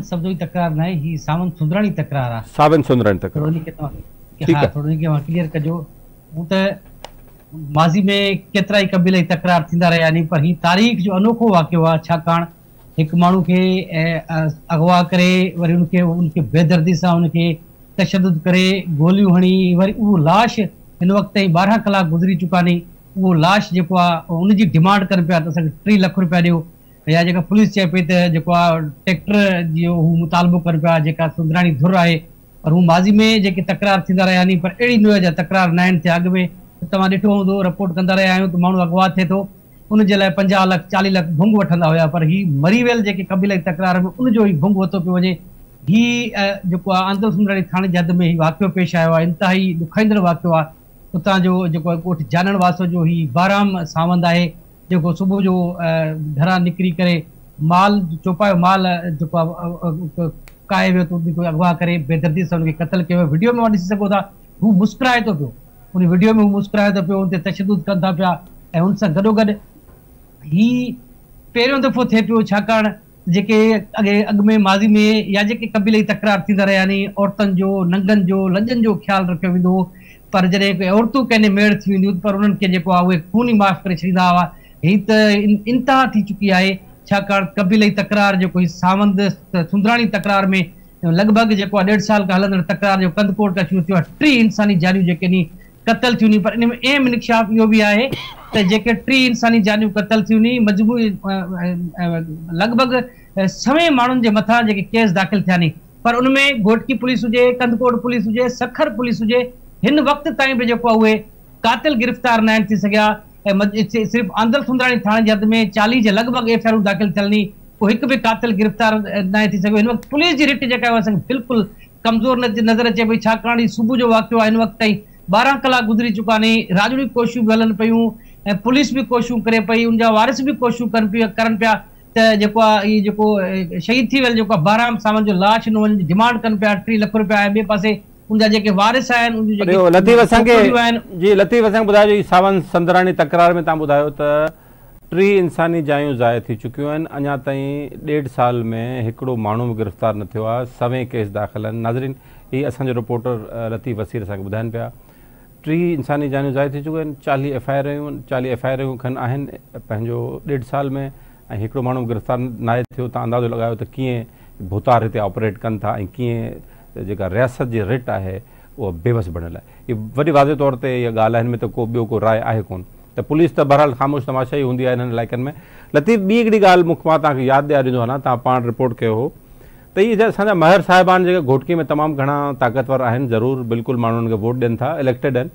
سبزوئي تڪرار ناهي، هي ساوند سندراڻي تڪرار آهي. ساوند سندراڻي تڪرار. ٺيڪ آهي. ٿورو ان کي توهان ڪليئر ڪجو. هون ته ماضي ۾ ڪيترائي قبيلائي تڪرار ٿيندا رهيا آهن پر هي تاريخ جو انوکو واقعو آهي، ڇاڪاڻ هڪ ماڻهو کي اغوا ڪري وري ان کي ان کي بيدردي سان ان کي تشدد ڪري گوليون هڻي وري اهو لاش هن وقت تائين 12 ڪلاڪ گذري چڪا ني اهو لاش جيڪو آهي ان جي ڊمانڊ ڪن پيا ته اسان کي 3 لک روپيا ڏيو يا جيڪا پوليس چئي پئي ته جيڪو آهي ٽريڪٽر جو هو مطالبو ڪن پيا جيڪا سندراڻي ڌر آهي پر هو ماضي ۾ جيڪي تڪرار ٿيندا رهيا ني پر اهڙي نوع جا تڪرار ناهن ٿيا. اڳ ۾ توهان ڏٺو هوندو رپورٽ ڪندا رهيا آهيون ته ماڻهو اغوا ٿئي ٿو ان جي لاء 50 لک 40 لک ڀنگ وٺندا هيا پر هي مري ويل جيڪي قبيلائي تڪرار ۾ ان جو ئي ڀنگ ورتو پيو وڃي. هي جيڪو آهي آندل سندراڻي ٿاڻي جي حد ۾ هي واقعو پيش آيو آهي، انتهائي ڏکائيندڙ واقعو آهي. اتان جو جيڪو آهي ڳوٺ جانڻ واسو جو هي بهرام ساوند آهي جيڪو صبح جو گهران نڪري ڪري مال چوپايو مال جيڪو آهي ڪاهي ويو ته ان کي اغوا ڪري بيدردي سان ان کي قتل ڪيو ويو. وڊيو ۾ اوهان ڏسي سگهو ٿا هو مسڪرائي ٿو پيو. ان وڊيو ۾ هو مسڪرائي ٿو پيو، ان تي تشدد ڪن ٿا پيا ۽ ان سان گڏوگڏ هي پهريون دفعو ٿئي پيو ڇاڪاڻ جيڪي اڳي اڳ ۾ ماضي ۾ يا جيڪي قبيلائي تڪرار ٿيندا رهيا ني عورتن جو ننگن جو لڄن جو خيال رکيو ويندو هو پر جڏهن ڪي عورتون ڪنهن ميڙ ٿي وينديون پر انهن کي جيڪو آهي اهي خون ئي معاف ڪري ڇڏيندا هئا. هي ته انتها ٿي چڪي آهي ڇاڪاڻ قبيلائي تڪرار جيڪو هي ساوند سندراڻي تڪرار ۾ لڳ ڀڳ جيڪو آهي ڏيڍ سال کان هلندڙ تڪرار جو ڪنڌڪوٽ کان شروع ٿيو آهي 30 انساني جانيون جيڪي ني قتل ٿيون ني پر ان ۾ اهم انڪشاف اهو به آهي ته جيڪي 30 انساني جانيون قتل ٿيون ني مجموعي لڳ ڀڳ سوين ماڻهن جي مٿان جيڪي ڪيس داخل ٿيا ني پر ان ۾ گهوٽڪي پوليس هجي ڪنڌڪوٽ پوليس هجي سکر پوليس هجي هن وقت تائين به جيڪو آهي اهي قاتل گرفتار ناهن ٿي سگهيا ۽ صرف آندل سندراڻي ٿاڻي جي حد ۾ 40 جي لڳ ڀڳ ايف I آرون داخل ٿيل ني ڪو هڪ به قاتل گرفتار ناهي ٿي سگهيو. هن وقت پوليس جي رٽ جيڪا آهي اها اسان کي بلڪل ڪمزور نظر اچي پئي ڇاڪاڻ هي صبح جو واقعو آهي هن وقت تائين 12 ڪلاڪ گذري چڪا ني راڄوڻي ڪوششون به هلن پيون ۽ پوليس به ڪوششون ڪري پئي ان جا وارث به ڪوششون ڪرن پيا ته جيڪو آهي هي جيڪو شهيد ٿي ويل جيڪو آهي بهرام ساوند جو لاش ڏنو وڃي ڊمانڊ ڪن پيا 3 لک روپيا ۽ ٻئي پاسي ان جا جيڪي وارث آهن ان جون جيڪي لطيف اسان کي جي لطيف اسان کي ٻڌايو هي ساوند سندراڻي تڪرار ۾ تان ٻڌايو ته 30 انساني جايون ضايع ٿي چڪيون آهن، اڃا تائين ڏيڍ سال ۾ هڪڙو ماڻهو به گرفتار نه ٿيو آهي، سوين ڪيس داخل آهن. ناظرين هي اسان جو رپورٽر لطيف وسير اسان کي ٻڌائن پيا 30 انساني جانيون ضايع ٿي چڪيون آهن، 40 ايف I آرون 40 ايف I آرون کن آهن پنهنجو ڏيڍ سال ۾ ۽ هڪڙو ماڻهو به گرفتار ناهي ٿيو. تان اندازو لڳايو ته ڪيئن ڀوتار هتي آپريٽ ڪن ٿا ۽ ڪيئن جيڪا رياست جي رٽ آهي اها بيوس بڻيل آهي. هي وڏي واضح طور تي اها ڳالهه آهي، هن ۾ ته ڪو ٻيو ڪو راء آهي ڪونه ته پوليس ته بهرحال خاموش تماشائي هوندي آهي انهن علائقن ۾. لطيف ٻي هڪڙي ڳالهه مون مان توهان کي ياد ڏياريندو هلان، توهان پاڻ رپورٽ ڪيو هو ته هي اسان جا مهر صاحبان جيڪي گهوٽڪي ۾ تمام گهڻا طاقتور آهن، ضرور بلڪل ماڻهو انهن کي ووٽ ڏين ٿا، اليڪٽيڊ آهن،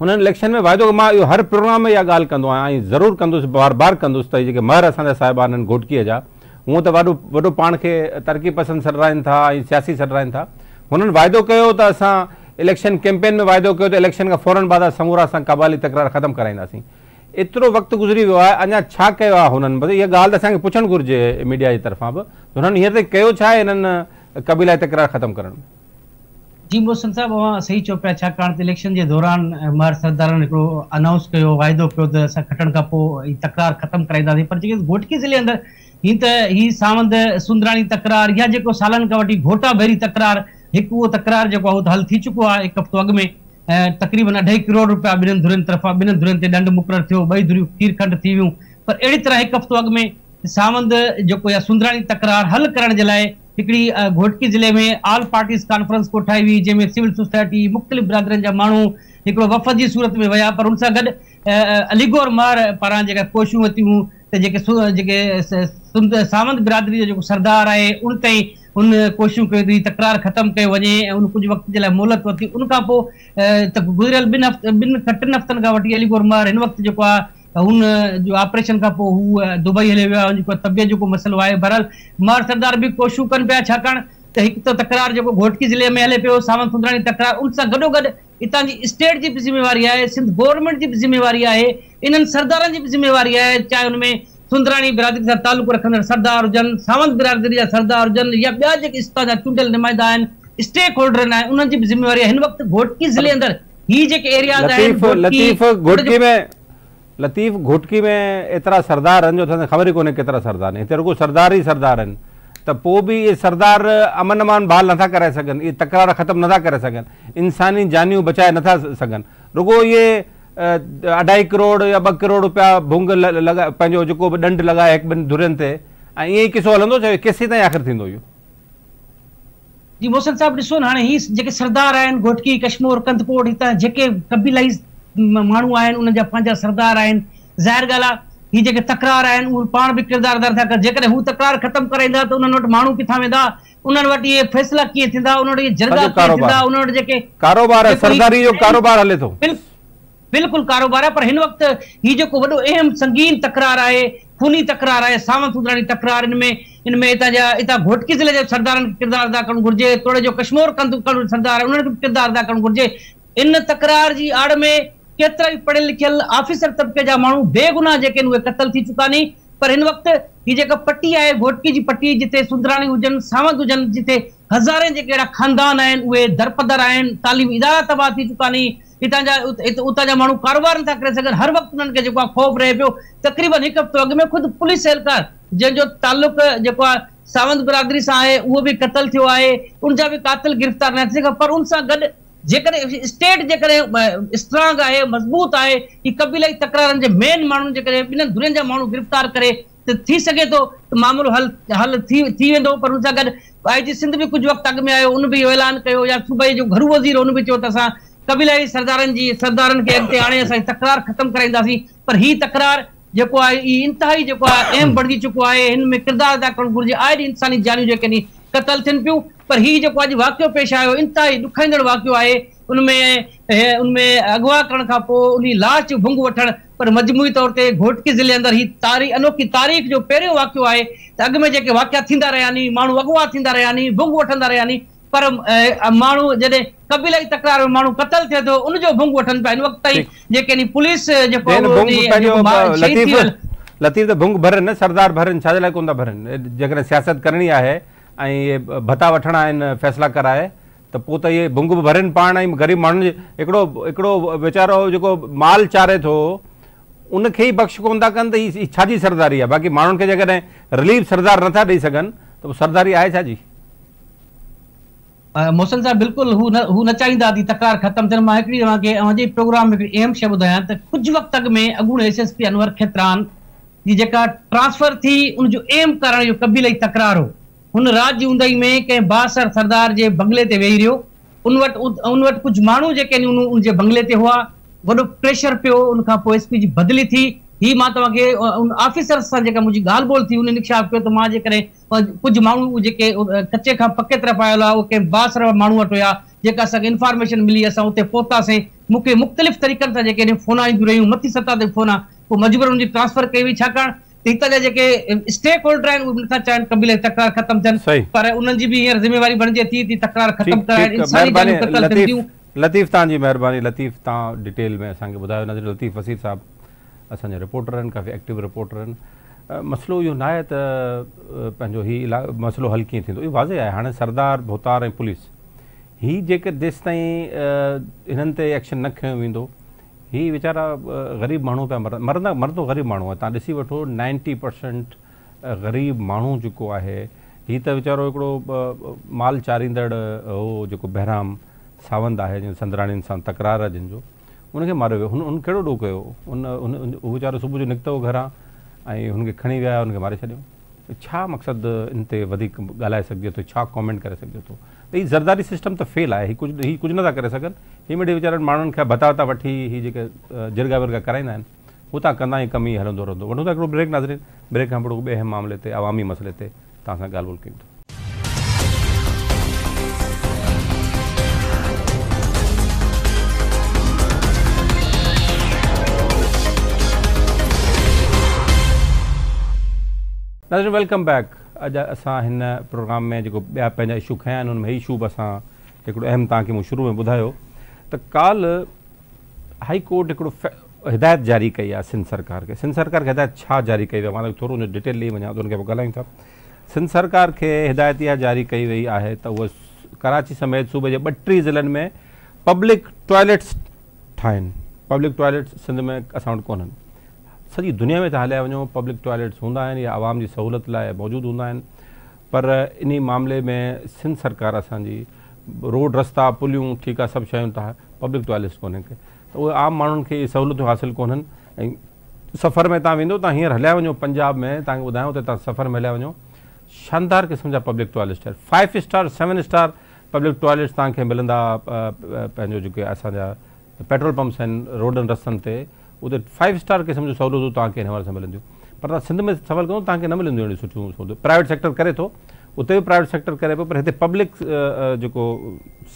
هنن اليڪشن ۾ واعدو مان اهو هر پروگرام ۾ اها ڳالهه ڪندو آهيان ۽ ضرور ڪندس بار بار ڪندس ته هي جيڪي مهر اسان جا صاحبان آهن گهوٽڪيء جا هونء ته وڏو وڏو پاڻ کي ترقي پسند سڏرائين ٿا ۽ سياسي سڏرائين ٿا هنن واعدو ڪيو ته اسان اليڪشن ڪيمپين ۾ واعدو ڪيو ته اليڪشن کان فورن بعد سمورا اسان قبائلي تڪرار ختم ڪرائينداسين ايترو وقت گذري ويو آهي اڃا ڇا ڪيو آهي هنن بس اها ڳالهه ته اسان کي پڇڻ گهرجي ميڊيا جي طرفان به ته هنن هينئر تائين ڪيو ڇا آهي انهن قبيلائي تڪرار ختم ڪرڻ ۾. جي محسن صاحب اوهان صحيح چئو پيا ڇاڪاڻ ته اليڪشن جي دوران مهر سردارن هڪڙو انائونس ڪيو واعدو ڪيو ته اسان کٽڻ کان پوء هي تڪرار ختم ڪرائينداسين پر جيڪي گهوٽڪي ضلعي اندر هي ته هي ساوند سندراڻي تڪرار يا جيڪو سالن کان وٺي گهوٽا ڀيري تڪرار هڪ اهو تڪرار جيڪو آهي اهو ته حل ٿي چڪو آهي هڪ هفتو اڳ ۾ تقريبن اڍائي ڪروڙ روپيا ٻنهن ڌرين طرفان ٻنهن ڌرين تي ڏنڊ مقرر ٿيو ٻئي ڌريون کير کنڊ ٿي ويون پر اهڙي طرح هڪ هفتو اڳ ۾ ساوند جيڪو يا سندراڻي تڪرار حل ڪرڻ جي لاء هڪڙي گهوٽڪي ضلعي ۾ آل پارٽيز ڪانفرنس ڪوٺائي وئي جنهن ۾ سول سوسائٽي، مختلف برادرين جا ماڻهو هڪڙو وفد جي صورت ۾ ويا پر ان سان گڏ علي گوهر مهر پاران جيڪا ڪوششون ورتيون ته جيڪي جيڪي ساوند برادري جو جيڪو سردار آهي ان تائين ان ڪوششون ڪيون ته هي تڪرار ختم ڪيو وڃي ۽ ان ڪجهه وقت جي لاء مهلت ورتي ان کان پوء ته گذريل ٻن هفتن ٻن کان ٽن هفتن کان وٺي علي گوهر مهر هن وقت جيڪو آهي هن جو آپريشن کان پوء هو دبئي هليو ويو آهي، هن جي ڪو طبيعت جو ڪو مسئلو آهي. بهرحال مهر سردار به ڪوششون ڪن پيا ڇاڪاڻ ته هڪ ته تڪرار جيڪو گهوٽڪي ضلعي ۾ هلي پيو ساوند سندراڻي تڪرار ان سان گڏوگڏ اتان جي اسٽيٽ جي به ذميواري آهي، سنڌ گورنمينٽ جي به ذميواري آهي، انهن سردارن جي به ذميواري آهي چاهي ان ۾ سندراڻي برادري سان تعلق رکندڙ سردار هجن، ساوند برادري جا سردار هجن يا ٻيا جيڪي اتان جا چونڊيل نمائندا آهن، اسٽيڪ هولڊرن آهن انهن جي به ذميواري آهي. هن وقت گهوٽڪي ضلعي اندر هي جيڪي ايرياز آهن لطيف گهوٽڪي لطيف گهوٽڪي ۾ لطيف گهوٽڪي ۾ ايترا سردار آهن جو اسان کي خبر ئي ڪونهي ڪيترا سردار آهن هتي رڳو سردار ئي سردار آهن ته پوء به اهي سردار امن امان بحال نٿا ڪرائي سگهن اهي تڪرار ختم نٿا ڪري سگهن انساني جانيون بچائي نٿا سگهن رڳو اهي اڍائي ڪروڙ يا ٻه ڪروڙ روپيا ڀونگ لڳائي پنهنجو جيڪو به ڏنڊ لڳائي هڪ ٻن ڌرين تي ۽ ائين ئي قصو هلندو ڇا ڪيسين تائين آخر ٿيندو اهو. جي محسن صاحب ڏسو نه هاڻي هي جيڪي سردار آهن گهوٽڪي ڪشمور ڪنڌڪوٽ هتان جيڪي قبيلائي ماڻهو آهن انهن جا پنهنجا سردار آهن ظاهر ڳالهه آهي هي جيڪي تڪرار آهن اهي پاڻ به ڪردار ادا نٿا ڪن جيڪڏهن هو تڪرار ختم ڪرائيندا ته انهن وٽ ماڻهو ڪٿان ويندا انهن وٽ اهي فيصلا ڪيئن ٿيندا انهن وٽ اهي جرڳا سڄو ڪيئن ڪاروبار ٿيندا انهن وٽ جيڪي ڪاروبار جيڪو هي سرداري جو ڪاروبار هلي ٿو. بلڪل ڪاروبار آهي پر هن وقت هي جيڪو وڏو اهم سنگين تڪرار آهي خوني تڪرار آهي ساوند سندراڻي تڪرار ان ۾ ان ۾ اتان جا اتان گهوٽڪي ضلعي جي سردارن کي ڪردار ادا ڪرڻ گهرجي توڙي جو ڪشمور ڪنڌ سردار آهي انهن کي به ڪردار ادا ڪرڻ گهرجي ان تڪرار جي آڙ ۾ ڪيترائي پڙهيل لکيل آفيسر طبقي جا ماڻهو بيگناهه جيڪي آهن اهي قتل ٿي چڪا ني پر هن وقت هي جيڪا پٽي آهي گهوٽڪي جي پٽي جتي سندراڻي هجن ساوند هجن جتي هزارين جيڪي اهڙا خاندان آهن اهي درپدر آهن تعليمي ادارا تباهه ٿي چڪا ني هتان جا اتان جا ماڻهو ڪاروبار نٿا ڪري سگهن هر وقت انهن کي جيڪو آهي خوف رهي پيو تقريبن هڪ هفتو اڳ ۾ خود پوليس اهلڪار جنهن جو تعلق جيڪو آهي ساوند برادري سان آهي اهو به قتل ٿيو آهي ان جا به قاتل گرفتار ناهن ٿي سگهيا پر ان سان گڏ جيڪڏهن اسٽيٽ جيڪڏهن اسٽرانگ آهي مضبوط آهي هي قبيلائي تڪرارن جي مين ماڻهن جيڪڏهن ٻنهن ڌرين جا ماڻهو گرفتار ڪري ته ٿي سگهي ٿو ته معاملو حل حل ٿي ٿي ويندو پر ان سان گڏ آء جي سنڌ به ڪجهه وقت اڳ ۾ آيو ان به اهو اعلان ڪيو يا صوبائي جو گهرو وزير ان به چيو ته اسان قبيلائي سردارن جي سردارن کي اڳتي آڻي اسان تڪرار ختم ڪرائينداسين پر هي تڪرار جيڪو آهي هي انتهائي جيڪو آهي اهم بڻجي چڪو آهي هن ۾ ڪردار ادا ڪرڻ گهرجي آئي ڏينهن انساني جانيون جيڪي ني قتل ٿين پيون پر هي جيڪو اڄ واقعو پيش آيو انتهائي ڏکائيندڙ واقعو آهي ان ۾ ان ۾ اغوا ڪرڻ کان پوء انهي لاش جو ڀنگ وٺڻ پر مجموعي طور تي گهوٽڪي ضلعي اندر هي تاريخ انوکي تاريخ جو پهريون واقعو آهي ته اڳ ۾ جيڪي واقعا ٿيندا رهيا ني ماڻهو اغوا ٿيندا رهيا ني ڀنگ وٺندا رهيا ني پر ماڻهو جڏهن قبيلائي تڪرار ۾ ماڻهو قتل ٿئي ٿو ان جو ڀنگ وٺن پيا هن وقت تائين جيڪي ني پوليس جيڪو شهيد ٿي ويل لطيف ته ڀنگ ڀرن نه سردار ڀرن ڇا جي لاء ڪونه ٿا ڀرن جيڪڏهن سياست ڪرڻي آهي ۽ اهي ڀتا وٺڻا آهن فيصلا ڪرائي ته پوء ته اهي ڀنگ به ڀرين پاڻ ۽ غريب ماڻهن جي هڪڙو هڪڙو ويچارو جيڪو مال چاري ٿو ان کي ئي بخش ڪونه ٿا ڪن ته هي ڇا جي سرداري آهي باقي ماڻهن کي جيڪڏهن رليف سردار نٿا ڏئي سگهن ته پوء سرداري آهي ڇا جي؟ محسن صاحب بلڪل هو نه هو نه چاهيندا ته تڪرار ختم ٿين مان هڪڙي اوهان کي اوهان جي پروگرام ۾ هڪڙي اهم شيء ٻڌايان ته ڪجهه وقت اڳ ۾ اڳوڻي S S P Anwar Khetran جي جيڪا ٽرانسفر ٿي ان جو اهم ڪارڻ اهو قبيلائي تڪرار هو هن رات جي اونداهي ۾ ڪنهن بااثر سردار جي بنگلي تي ويهي رهيو ان وٽ ان وٽ ڪجهه ماڻهو جيڪي آهن ان جي بنگلي تي هئا، وڏو پريشر پيو، ان کان پوء ايس پي جي بدلي ٿي. هي مان توهان کي ان آفيسر سان جيڪا منهنجي ڳالهه ٻولهه ٿي ان انڪشاف ڪيو ته مان جيڪڏهن ڪجهه ماڻهو جيڪي ڪچي کان پڪي طرف آيل هئا اهي ڪنهن بااثر ماڻهو وٽ هيا، جيڪا اسان کي انفارميشن ملي اسان اتي پهتاسين، مون کي مختلف طريقن سان جيڪي فونا اينديون رهيون مٿي سطح تي فونا، پوء مجبورن ان جي ٽرانسفر ڪئي وئي ڇاڪاڻ ته هتان جا جيڪي اسٽيڪ هولڊر آهن اهي به نٿا چاهين قبيلائي تڪرار ختم ٿين پر انهن جي به هينئر ذميواري بڻجي ٿي ته تڪرار ختم ڪرائين، انساني جانيون قتل ٿين ٿيون. لطيف توهان جي مهرباني لطيف توهان ڊيٽيل ۾ اسان کي ٻڌايو ناظرين لطيف وسير صاحب اسان جا رپورٽر آهن ڪافي ايڪٽو رپورٽر آهن مسئلو اهو ناهي ته پنهنجو هي مسئلو حل ڪيئن ٿيندو اهو واضح آهي هاڻي سردار ڀوتار ۽ پوليس هي جيڪر جيستائين هنن تي ايڪشن نه کنيو ويندو هي ويچارا غريب ماڻهو پيا مرن مرندا مرندو غريب ماڻهو آهي تان ڏسي وٺو نائنٽي پرسنٽ غريب ماڻهو جيڪو آهي هي ته ويچارو هڪڙو مال چاريندڙ هو جيڪو بهرام ساوند آهي جن سندراڻين سان تڪرار آهي جن جو ان کي ماريو ويو هن هن ڪهڙو ڏوهه ڪيو ان هن هو ويچارو صبح جو نڪتو هو گهران ۽ هن کي کڻي ويا هن کي ماري ڇڏيو ڇا مقصد ان تي وڌيڪ ڳالهائي سگهجي ٿو ڇا ڪامينٽ ڪري سگهجي ٿو ته هي زرداري سسٽم ته فيل آهي هي ڪجهه هي ڪجهه نٿا ڪري سگهن هي مڙئي ويچارن ماڻهن کان ڀتا وتا وٺي هي جيڪي جرڳا ورڳا ڪرائيندا آهن هو تان ڪندا ۽ ڪم ئي هلندو رهندو وٺون ٿا هڪڙو بريڪ ناظرين بريڪ کان پوء ٻئي اهم معاملي تي عوامي مسئلي تي توهان سان ڳالهه ٻولهه ڪيون ٿا. ناظرين welcome back اڄ اسان هن پروگرام ۾ جيڪو ٻيا پنهنجا اشو کنيا آهن ان ۾ هي اشو به اسان هڪڙو اهم توهان کي مون شروع ۾ ٻڌايو ته ڪالهه هائي ڪورٽ هڪڙو هدايت جاري ڪئي آهي سنڌ سرڪار کي سنڌ سرڪار کي هدايت ڇا جاري ڪئي وئي مان ٿورو ان جو ڊيٽيل ڏئي وڃان ته ان کي پوء ڳالهايون ٿا سنڌ سرڪار کي هدايت اها جاري ڪئي وئي آهي ته اهي ڪراچي سميت صوبي جي 32 ضلعن ۾ پبلڪ ٽوائليٽس ٺاهن پبلڪ ٽوائليٽس سنڌ ۾ اسان وٽ ڪونهن سڄي دنيا ۾ ته هليا وڃو پبلڪ ٽوائليٽس هوندا آهن يا عوام جي سهولت لاء موجود هوندا آهن پر انهي معاملي ۾ سنڌ سرڪار اسان جي روڊ رستا پليون ٺيڪ آ سڀ شيون ته پبلڪ ٽوائليٽس ڪونهن ڪي ته اهي عام ماڻهن کي اهي سهولتون حاصل ڪونهن ۽ سفر ۾ تان ويندو تان هينئر هليا وڃو پنجاب ۾ تان کي ٻڌايان اتي تان سفر ۾ هليا وڃو شاندار قسم جا پبلڪ ٽوائليٽس ٺهيل 5 اسٽار 7 اسٽار پبلڪ ٽوائليٽس تان کي ملندا پنهنجو جيڪي اسان جا پيٽرول پمپس آهن روڊن رستن تي اتي فائيو اسٽار قسم جون سهولتون توهان کي ان حوالي سان ملنديون پر توهان سنڌ ۾ سفر ڪندو توهان کي نه ملنديون اهڙيون سٺيون سهولتون پرائيويٽ سيڪٽر ڪري ٿو اتي به پرائيويٽ سيڪٽر ڪري پيو پر هتي پبلڪ جيڪو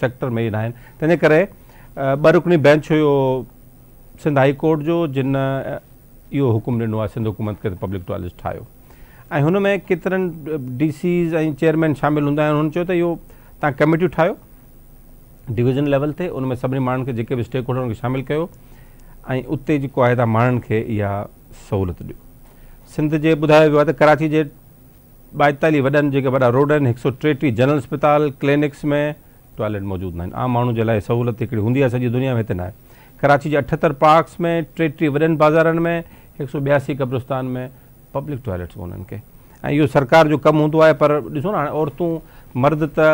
سيڪٽر ۾ نه آهن تنهنجي ڪري ٻه رڪني بينچ هيو سنڌ هائي ڪورٽ جو جن اهو حڪم ڏنو آهي سنڌ حڪومت کي ته پبلڪ ٽوائليٽس ٺاهيو ۽ هن ۾ ڪيترن ڊي سيز ۽ چيئرمين شامل هوندا آهن هن چيو ته اهو توهان ڪميٽيون ٺاهيو ڊويزن ليول تي ان ۾ سڀني ماڻهن کي جيڪي به اسٽيڪ هولڊر ان کي شامل ڪيو ۽ اتي جيڪو آهي ته ماڻهن کي اها سهولت ڏيو سنڌ جي ٻڌايو ويو آهي ته ڪراچي جي 42 وڏن جيڪي وڏا روڊ آهن 133 جنرل اسپتال ڪلينڪس ۾ ٽوائليٽ موجود ناهن عام ماڻهو جي لاء سهولت هڪڙي هوندي آهي سڄي دنيا ۾ هتي ناهي ڪراچي جي 78 پارڪس ۾ 33 وڏن بازارن ۾ 182 قبرستان ۾ پبلڪ ٽوائليٽس ڪونهن ڪي ۽ اهو سرڪار جو ڪم هوندو آهي پر ڏسو نه هاڻي عورتون مرد ته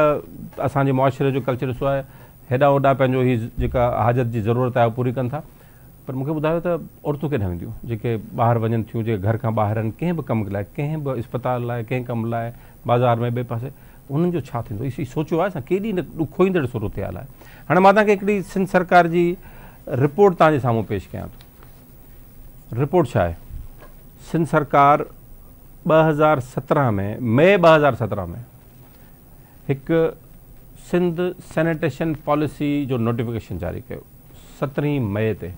اسان جي معاشري جو ڪلچر ڏسو آهي هيڏانهن هوڏانهن پنهنجو هي جيڪا حاجت جي ضرورت آهي پوري ڪن ٿا پر مونکي ٻڌايو ته عورتون ڪيڏانهن وينديون جيڪي ٻاهر وڃن ٿيون جيڪي گهر کان ٻاهر آهن ڪنهن به ڪم لاء ڪنهن به اسپتال لاء ڪنهن ڪم لاء بازار ۾ ٻئي پاسي انهن جو ڇا ٿيندو اهو سوچيو آهي اسان ڪيڏي نه ڏکوئيندڙ صورتحال آهي هاڻي مان توهان کي هڪڙي سنڌ سرڪار جي رپورٽ توهان جي سامهون پيش ڪيان ٿو رپورٽ ڇا آهي؟ سنڌ سرڪار 2017 ۾ مئي 2017 ۾ هڪ سنڌ سينيٽيشن پاليسي جو نوٽيفڪيشن جاري ڪيو 17 مئي تي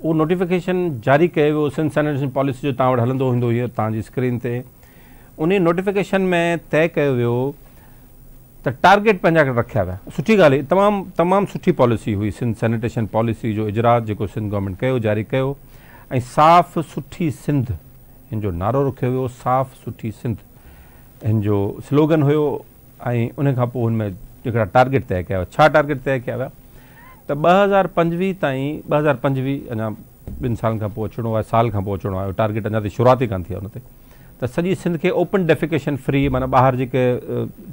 اهو نوٽيفڪيشن جاري ڪيو ويو سنڌ سينيٽيشن پاليسي جو توهان وٽ هلندو هوندو هيء توهان جي اسڪرين تي انهي نوٽيفڪيشن ۾ طئي ڪيو ويو ته ٽارگيٽ پنهنجا رکيا ويا سٺي ڳالهه هئي تمام تمام سٺي پاليسي هئي سنڌ سينيٽيشن پاليسي جو اجراء جيڪو سنڌ گورنمينٽ ڪيو جاري ڪيو ۽ صاف سٺي سنڌ هن جو نعرو رکيو ويو صاف سٺي سنڌ هن جو سلوگن هيو ۽ ان کان پوء هن ۾ هڪڙا ٽارگيٽ طئي ڪيا ويا ڇا ٽارگيٽ طئي ڪيا ويا ته 2025 تائين 2025 اڃا ٻن سالن کان پوء اچڻو آهي سال کان پوء اچڻو آهي ٽارگيٽ اڃا تائين شروعات ئي ڪانه ٿي آهي ان تي ته سڄي سنڌ کي اوپن ڊيفيڪيشن فري معنيٰ ٻاهر جيڪي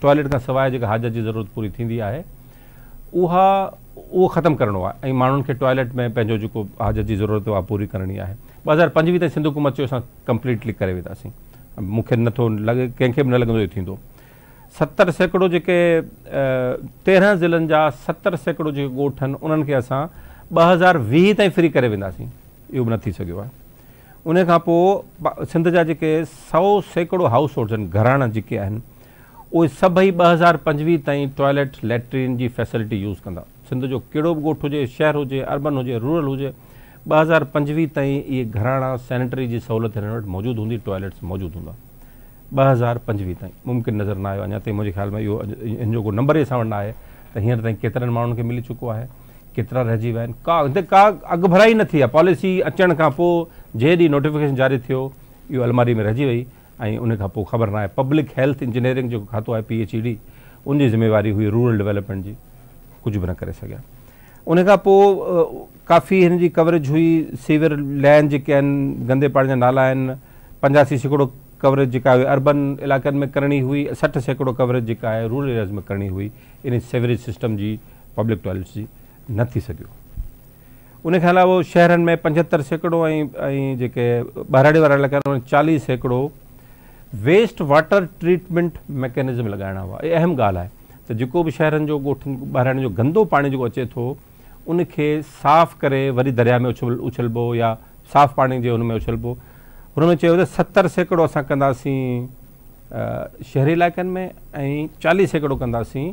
ٽوائليٽ کان سواء جيڪا حاجت جي ضرورت پوري ٿيندي آهي اها اهو ختم ڪرڻو آهي ۽ ماڻهن کي ٽوائليٽ ۾ پنهنجو جيڪو حاجت جي ضرورت اها پوري ڪرڻي آهي 2025 تائين سنڌ حڪومت چيو اسان ڪمپليٽلي ڪري وينداسين مون کي نٿو لڳي ڪنهن کي به نه لڳندو اهو ٿيندو. 70% جيڪي 13 ضلعن جا 70% جيڪي ڳوٺ آهن انهن کي اسان 2020 تائين فري ڪري وينداسين، اهو به نه ٿي سگهيو آهي. ان کان پوء سنڌ جا جيڪي 100% هائوس هولڊز آهن، گهراڻا جيڪي آهن، اهي سڀئي 2025 تائين ٽوائليٽ ليٽرين جي فيسلٽي يوز ڪندا. سنڌ جو ڪهڙو به ڳوٺ هجي، شهر هجي، اربن هجي، رورل هجي، 2025 تائين اهي گهراڻا سينيٽري جي سهولت هنن وٽ موجود هوندي، ٽوائليٽس موجود هوندا. 2025 تائين ممڪن نظر نه آيو اڃا تائين. منهنجي خيال ۾ اهو ان جو ڪو نمبر ئي اسان وٽ نه آهي ته هينئر تائين ڪيترن ماڻهن کي ملي چڪو آهي، ڪيترا رهجي ويا آهن. ڪا هتي ڪا اڳڀرائي نه ٿي آهي. پاليسي اچڻ کان پوء جنهن ڏينهن نوٽيفڪيشن جاري ٿيو اهو الماري ۾ رهجي وئي ۽ ان کان پوء خبر نه آهي. پبلڪ هيلٿ انجنيئرنگ جيڪو کاتو آهي، پي ايڇ اي ڊي، ان جي ذميواري هئي رورل ڊولپمينٽ جي، ڪجهه به نه ڪري سگهيا. ان کان پوء ڪافي هن جي ڪوريج هئي. سيور لائن جيڪي آهن، گندي پاڻي جا نالا آهن، 85% ڪوريج جيڪا آهي اربن علائقن ۾ ڪرڻي هئي، 60% ڪوريج جيڪا آهي رورل ايرياز ۾ ڪرڻي هئي ان سيوريج سسٽم جي، پبلڪ ٽوائليٽس جي، نه ٿي سگهيو. ان کان علاوه شهرن ۾ 75% ۽ جيڪي ٻهراڙي وارا علائقا آهن ان ۾ 40% ويسٽ واٽر ٽريٽمينٽ ميڪنزم لڳائڻا هئا. اها اهم ڳالهه آهي ته جيڪو به شهرن جو، ڳوٺن، ٻهراڙين جو گندو پاڻي جيڪو اچي ٿو ان کي صاف ڪري وري درياء ۾ اڇلبو يا صاف پاڻي جي ان ۾ اڇلبو. هن ۾ چيو ته 70% اسان ڪنداسين شهري علائقن ۾ ۽ 40% ڪنداسين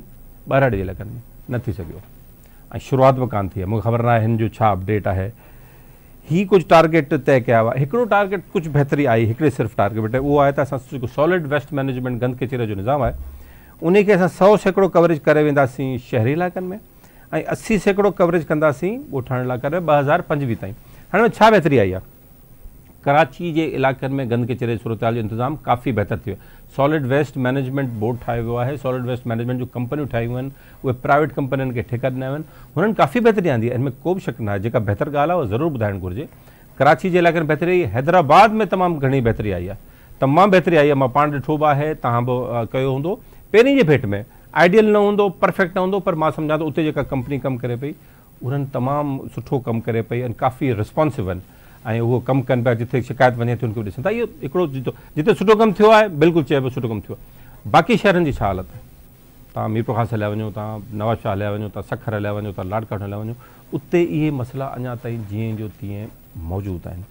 ٻهراڙي جي علائقن ۾، نه ٿي سگهيو ۽ شروعات به ڪانه ٿي آهي. مونکي خبر ناهي هن جو ڇا اپڊيٽ آهي. هي ڪجهه ٽارگيٽ طئي ڪيا هئا. هڪڙو ٽارگيٽ ڪجهه بهتري آئي هڪڙي صرف ٽارگيٽ اهو آهي ته اسان جيڪو سالڊ ويسٽ مئنيجمينٽ گند ڪچري جو نظام آهي انهي کي اسان 100% ڪوريج ڪري وينداسين شهري علائقن ۾ ۽ 80% ڪوريج ڪنداسين ڳوٺاڻن علائقن ۾ 2025 تائين. هاڻي ڇا بهتري آئي آهي؟ ڪراچي جي علائقن ۾ گند ڪچري جي صورتحال جو انتظام ڪافي بهتر ٿي ويو. سالڊ ويسٽ مئنيجمينٽ بورڊ ٺاهيو ويو آهي، سالڊ ويسٽ مئنيجمينٽ جون ڪمپنيون ٺاهيون ويون آهن، اهي پرائيويٽ ڪمپنين کي ٺيڪا ڏنا ويا آهن، هنن ڪافي بهتري آندي آهي، ان ۾ ڪو به شڪ ناهي، جيڪا بهتر ڳالهه آهي اها ضرور ٻڌائڻ گهرجي. ڪراچي جي علائقن ۾ بهتري آئي، حيدرآباد ۾ تمام گهڻي بهتري آئي آهي، تمام بهتري آئي آهي، مان پاڻ ڏٺو به آهي، توهان به ڪيو هوندو، پهرين جي ڀيٽ ۾ آئيڊيل نه هوندو، پرفيڪٽ نه هوندو، پر مان سمجهان ٿو اتي جيڪا ڪمپني ڪم ڪري پئي انهن تمام سٺو ڪم ڪري پئي ۽ ڪافي رسپانسو آهن ۽ اهو ڪم ڪن پيا، جتي شڪايت وڃي ٿي ان کي به ڏسن ٿا. اهو هڪڙو جتي سٺو ڪم ٿيو آهي بلڪل چئبو سٺو ڪم ٿيو آهي. باقي شهرن جي ڇا حالت آهي؟ توهان ميرپورخاص هليا وڃو، توهان نوابشاهه هليا وڃو، توهان سکر هليا وڃو، توهان لاڙڪاڻو هليا وڃو، اتي اهي مسئلا اڃا تائين جيئن جو تيئن موجود آهن.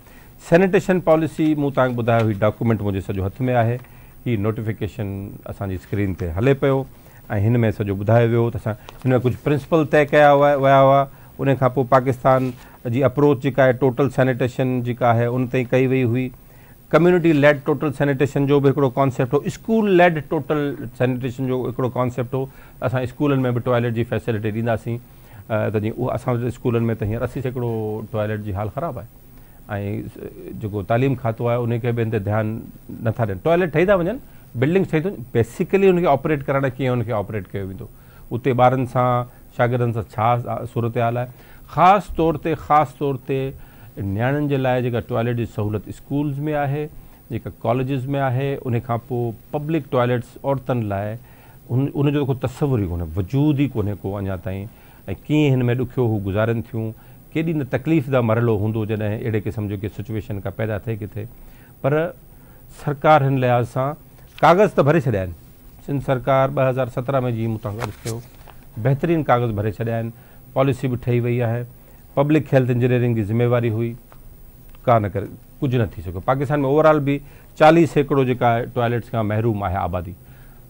سينيٽيشن پاليسي مون توهان کي ٻڌايو، هي ڊاڪيومينٽ منهنجي سڄو هٿ ۾ آهي، هي نوٽيفڪيشن اسان جي اسڪرين تي هلي پيو ۽ هن ۾ سڄو ٻڌايو ويو ته اسان هن ۾ ڪجهه پرنسپل طئي ڪيا ويا هئا. ان کان پوء پاڪستان جي اپروچ جيڪا آهي ٽوٽل سينيٽيشن جيڪا آهي ان تائين ڪئي وئي هئي. ڪميونٽي ليڊ ٽوٽل سينيٽيشن جو به هڪڙو ڪانسيپٽ هو، اسڪول ليڊ ٽوٽل سينيٽيشن جو هڪڙو ڪانسيپٽ هو ته اسان اسڪولن ۾ به ٽوائليٽ جي فيسلٽي ڏينداسين ته جيئن اهو اسان وٽ اسڪولن ۾ ته هينئر 80% ٽوائليٽ جي حال خراب آهي ۽ جيڪو تعليم کاتو آهي ان کي به ان تي ڌيان نٿا ڏين. ٽوائليٽ ٺهي ٿا وڃن، بلڊنگس ٺهي ٿيون وڃن، بيسيڪلي ان کي آپريٽ ڪرائڻ ڪيئن ان کي آپريٽ ڪيو ويندو، اتي ٻارن سان شاگردن سان ڇا صورتحال آهي، خاص طور تي خاص طور تي نياڻين جي لاء جيڪا ٽوائليٽ جي سهولت اسڪولز ۾ آهي، جيڪا ڪاليجز ۾ آهي، ان کان پوء پبلڪ ٽوائليٽس عورتن لاء ان جو ته ڪو تصور ئي ڪونهي، وجود ئي ڪونهي ڪو اڃا تائين ۽ ڪيئن هن ۾ ڏکيو هو گذارين ٿيون، ڪيڏي نه تڪليف ده مرحلو هوندو جڏهن اهڙي قسم جو ڪي سچويشن ڪا پيدا ٿئي ڪٿي، پر سرڪار هن لحاظ سان ڪاغذ ته ڀري ڇڏيا آهن، سنڌ سرڪار 2017 ۾ جيئن مون توهان کي عرض ڪيو بهترين ڪاغذ ڀري ڇڏيا آهن، پاليسي به ٺهي وئي آهي، پبلڪ هيلٿ انجنيئرنگ جي ذميواري هئي، ڪا نه ڪري ڪجهه نه ٿي سگهيو. پاڪستان ۾ اوور آل به 40% جيڪا آهي ٽوائليٽس کان محروم آهي آبادي،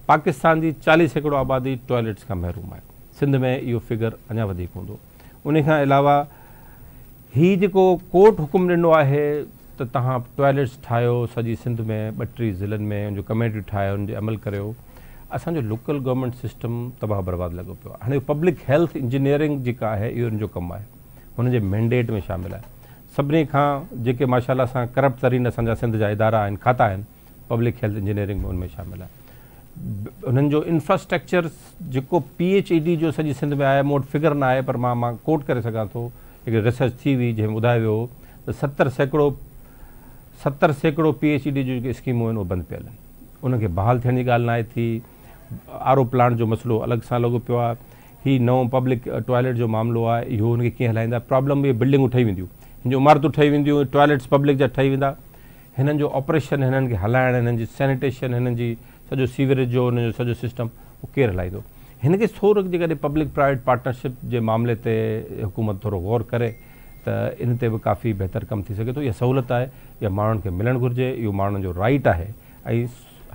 پاڪستان جي 40% آبادي ٽوائليٽس کان محروم آهي، سنڌ ۾ اهو فگر اڃا وڌيڪ هوندو. ان کان علاوه هي جيڪو ڪورٽ حڪم ڏنو آهي ته توهان ٽوائليٽس ٺاهيو سڄي سنڌ ۾ 32 ضلعن ۾ ان جو ڪميٽيون ٺاهيو ان تي عمل ڪريو، اسان جو لوڪل گورنمينٽ سسٽم تباهه برباد لڳو پيو آهي. هاڻي پبلڪ هيلٿ انجنيئرنگ جيڪا آهي اهو ان جو ڪم آهي، هن جي مينڊيٽ ۾ شامل آهي. سڀني کان جيڪي ماشاء الله سان ڪرپٽ ترين اسان جا سنڌ جا ادارا آهن، کاتا آهن، پبلڪ هيلٿ انجنيئرنگ به ان ۾ شامل آهي. انهن جو انفراسٽرڪچر جيڪو پي ايڇ اي ڊي جو سڄي سنڌ ۾ آهي، مون وٽ فگر نه آهي پر مان ڪوٽ ڪري سگهان ٿو، هڪڙي ريسرچ ٿي هئي جنهن ۾ ٻڌايو ويو هو ته 70% پي ايڇ اي ڊي جون جيڪي اسڪيمون آهن اهي بند پيل آهن، انهن کي بحال ٿيڻ جي ڳالهه ناهي ٿي. آر او پلانٽ جو مسئلو الڳ سان لڳو پيو آهي. هي نئون پبلڪ ٽوائليٽ جو معاملو آهي، اهو هن کي ڪيئن هلائيندا؟ پرابلم اهي بلڊنگون ٺهي وينديون، هن جون عمارتون ٺهي وينديون، ٽوائليٽس پبلڪ جا ٺهي ويندا، هنن جو آپريشن، هنن کي هلائڻ، هنن جي سينيٽيشن، هنن جي سڄو سيوريج جو ان جو سڄو سسٽم اهو ڪير هلائيندو؟ هن کي ٿورو جيڪڏهن پبلڪ پرائيويٽ پارٽنرشپ جي معاملي تي حڪومت ٿورو غور ڪري ته ان تي به ڪافي بهتر ڪم ٿي سگهي ٿو. اها سهولت آهي، اها ماڻهن کي ملڻ گهرجي، اهو ماڻهن جو رائيٽ آهي ۽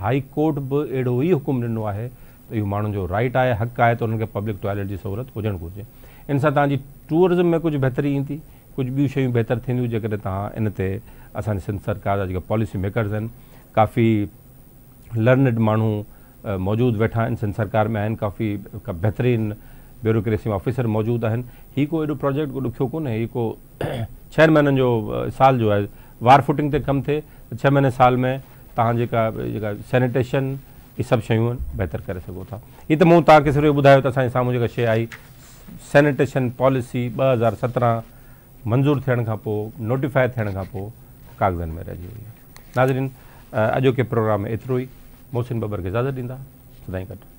هائي ڪورٽ به اهڙو ئي حڪم ڏنو آهي ته اهو ماڻهن جو رائيٽ آهي، حق آهي ته انهن کي پبلڪ ٽوائليٽ جي سهولت هجڻ گهرجي. ان سان توهان جي ٽوئرزم ۾ ڪجهه بهتري ايندي، ڪجهه ٻيون شيون بهتر ٿينديون جيڪڏهن توهان ان تي اسان جي سنڌ سرڪار جا جيڪا پاليسي ميڪرز آهن، ڪافي لرنڊ ماڻهو موجود ويٺا آهن، سنڌ سرڪار ۾ آهن، ڪافي بهترين بيوروڪريسي ۾ آفيسر موجود آهن. هي ڪو ايڏو پراجيڪٽ ڪو ڏکيو ڪونهي، هي ڪو ڇهن مهينن جو سال جو آهي. وار فوٽنگ تي ڪم ٿئي ته ڇهه مهيني سال ۾ توهان جيڪا جيڪا سينيٽيشن هي سڀ شيون بهتر ڪري سگهو ٿا. هي ته مون توهان کي صرف اهو ٻڌايو ته اسان جي سامهون جيڪا شيء آئي سينيٽيشن پاليسي 2017 منظور ٿيڻ کان پوء نوٽيفائي ٿيڻ کان پوء ڪاغذن ۾ رهجي وئي آهي. ناظرين اڄوڪي پروگرام ۾ ايترو ئي. محسن ٻٻر کي اجازت ڏيندا. سدائين گڏ.